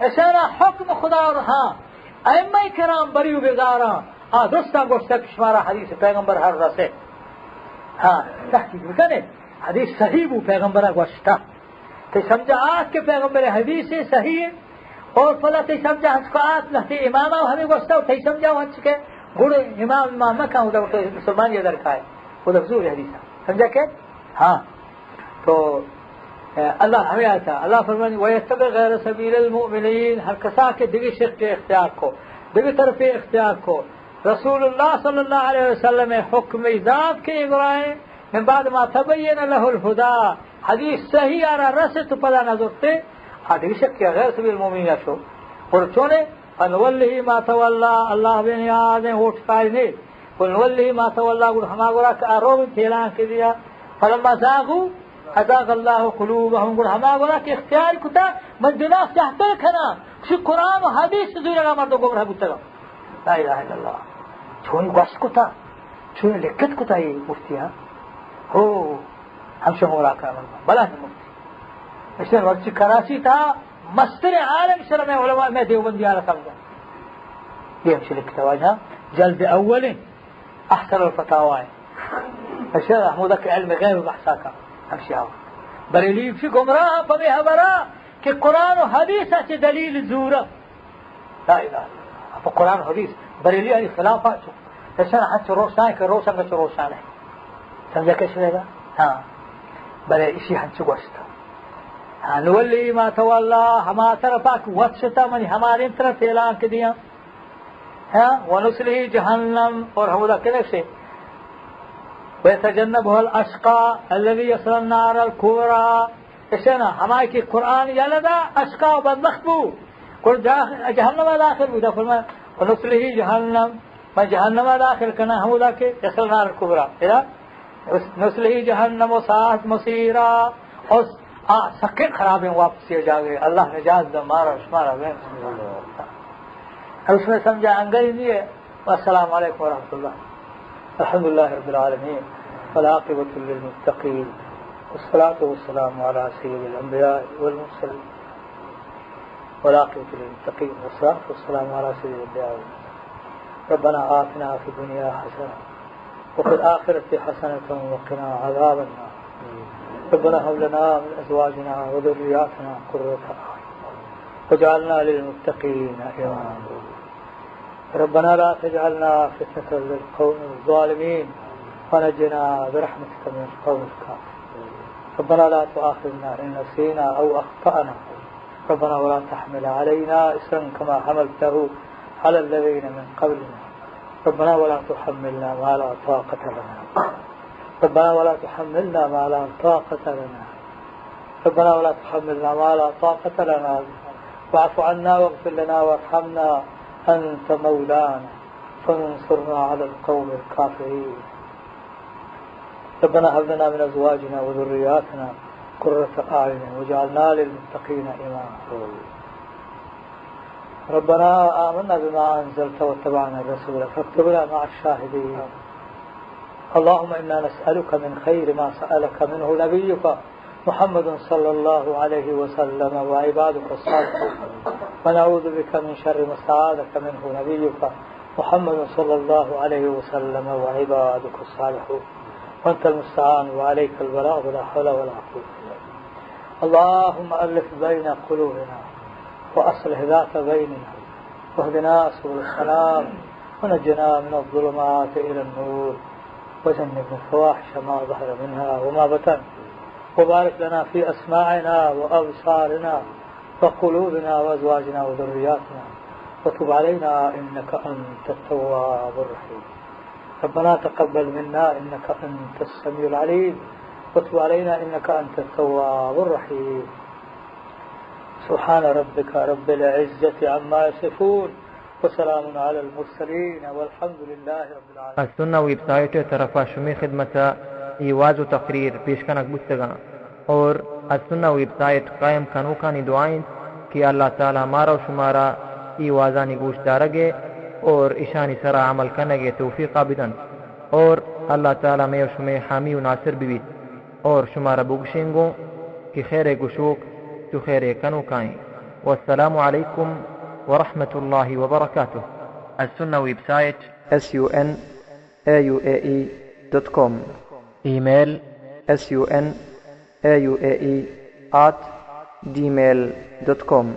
اشارہ حکم خدا اور ہاں، ائمہ کرام بری و بیزاراں، آ درستاں گوشتگ کہ شمارا حدیث پیغمبر ہر رسے۔ ہاں، تحقیق بکنے، حدیث صحیح بو، پیغمبرا گوشتا۔ تئی سمجھا آت کہ پیغمبر حدیث صحیح ہے، اور پدا تئی سمجھا ہنچکو آت لہتے امام ہمیں گوشتا، اور تئی سمجھا ہنچکے گڑ امام امام مکان، وہ تو مسلمانی در کائے، وہ تو حضور حدیث ہے۔ سمجھا کہ؟ ہاں۔ تو، اے، اللہ ہمیں آتا، اللہ فرمانی، وَيَتَّبِعْ غَيْرَ سَبِيلِ الْمُؤْمِنِينَ، ہر کسا کہ دگہ شق اختیار کو، دگہ طرف اختیار کو، رسول اللہ صلی اللہ علیہ وسلم حکم دات کہ ابراہیم من بعد ما تبین لہ الہدی، حدیث صحیح آرا رسے تو پدا نہ زرتے، آ دگہ شک یا غیر سبیل مومنین شو۔ اور چونے، فنولہ ما تولی، اللہ بے نیاز ہیں، ووٹ کاری نے۔ فنولہ ما تولی، گڑ ہما گڑا کہ آ رو تیلان کے دیا۔ فلما زاغوا ازاغ اللہ قلوبہم، گڑ ہما گڑا کہ اختیار کتا، من دلا سہتل کنا، شی قرآن و حدیث زورگا مردم گمراہ بوتگا۔ لا الہ الا اللہ۔ چونی گوشت کتا، چونی لکھت کتا یہ مفتی ہاں۔ ہو، ہمشہ مورا کا من بلا مفتی۔ اشتر مرچی کراچی تا مستر عالم شر میں علماء میں دیوبندی آلا سمجھا۔ یہ ہمشہ لکھتا واجہ جلد اول احسن الفتاوی۔ اشتر محمود کے علم غیب بحثا کا ہمشہ آوا۔ بریلی فی گمراہ پمی حبرا کہ قرآن و حدیث اچ دلیل زورا۔ لا الہ الا اللہ۔ اپا قرآن حدیث بریلی آئی خلاف آ چو۔ ایسا ہنچ روشن ہے کہ روشن کا چو روشن ہے۔ سمجھا کش رہے گا؟ ہاں۔ بلے اسی ہنچ گوشتا۔ ہاں، نولی ما تولا، ہما طرفا کہ وت شتا منی ہمارے طرف اعلان کے دیا۔ ہاں، ونصلہ جہنم، اور ہمودا کنے سے۔ ویتجنبها الاشقی الذی یصلی النار الکبری۔ ایسے نا، ہمائی کہ قرآن یلہ دا، اشقی و بدبخت بو، گڑ جا-، جہنم داخل بو، دا فرمائے، ونصلہ جہنم، من جہنم داخل کنا ہمودا کہ یصلی النار الکبری، ادا نصلہ جہنم و ساعت مصیرا، اور آ سکیں خرابیں واپسی جاگے، اللہ نجات دا مارا شمارا بے۔ اب اس میں سمجھا انگریزی ہے۔ والسلام عليكم ورحمة الله. الحمد لله رب العالمين، والعاقبة للمتقين، والصلاة والسلام على سيد الأنبياء والمرسلين، والعاقبة للمتقين، والصلاة والسلام على سيد الأنبياء والمرسلين. ربنا آتنا في الدنيا حسنة وفي الآخرة حسنة وقنا عذاب النار. ربنا هب لنا من أزواجنا وذرياتنا قرة أعين واجعلنا للمتقين إماما. ربنا لا تجعلنا فتنة للقوم الظالمين ونجنا برحمتك من القوم الكافرين. ربنا لا تؤاخذنا إن نسينا أو أخطأنا. ربنا ولا تحمل علينا إصرا كما حملته على الذين من قبلنا. ربنا ولا تحملنا ما لا طاقة لنا. ربنا ولا تحملنا ما لا طاقة لنا. ربنا ولا تحملنا ما لا طاقة لنا. واعف عنا واغفر لنا وارحمنا أنت مولانا فانصرنا على القوم الكافرين. ربنا هب لنا من أزواجنا وذرياتنا قرة أعين واجعلنا للمتقين إماما. ربنا آمنا بما أنزلت واتبعنا الرسول فاكتبنا مع الشاهدين. اللهم إنا نسألك من خير ما سألك منه نبيك محمد صلى الله عليه وسلم وعبادك الصالحون، ونعوذ بك من شر ما استعاذك منه نبيك محمد صلى الله عليه وسلم وعبادك الصالحون، وأنت المستعان وعليك البلاغ، لا حول ولا قوة إلا بالله. اللهم ألف بين قلوبنا وأصلح ذات بيننا واهدنا سبل السلام ونجنا من الظلمات إلى النور وجنبنا الفواحش ما ظهر منها وما بطن، وبارك لنا في أسماعنا وأبصارنا وقلوبنا وأزواجنا وذرياتنا، وتب علينا إنك أنت التواب الرحيم. ربنا تقبل منا إنك أنت السميع العليم، وتب علينا إنك أنت التواب الرحيم. سبحان ربك رب العزة عما يصفون، وسلام على المرسلين، والحمد لله رب العالمين. السنة ویب سائٹ ءِ طرفا شمے خدمت ءَ اے واز و تقریر پیش کنگ بوتگاں۔ اور السنہ ویب سائٹ قائم کنوکانی دعا انت کہ اللہ تعالی مارا و شمارا اے وازانی گوش دارگ ءِ اور اشانی سرا عمل کنگ ءِ توفیقا بدنت، اور اللہ تعالی مئے و شمئے حامی و ناصر ببیت، اور شمارا بگشیں گوں کہ خیر ءِ گشوک چو خیر ءِ کنوکائیں۔ والسلام علیکم ورحمۃ اللہ وبرکاتہ۔ السنہ website. S U N A U A E dot com. Email. S U N A U A E at Gmail dot com.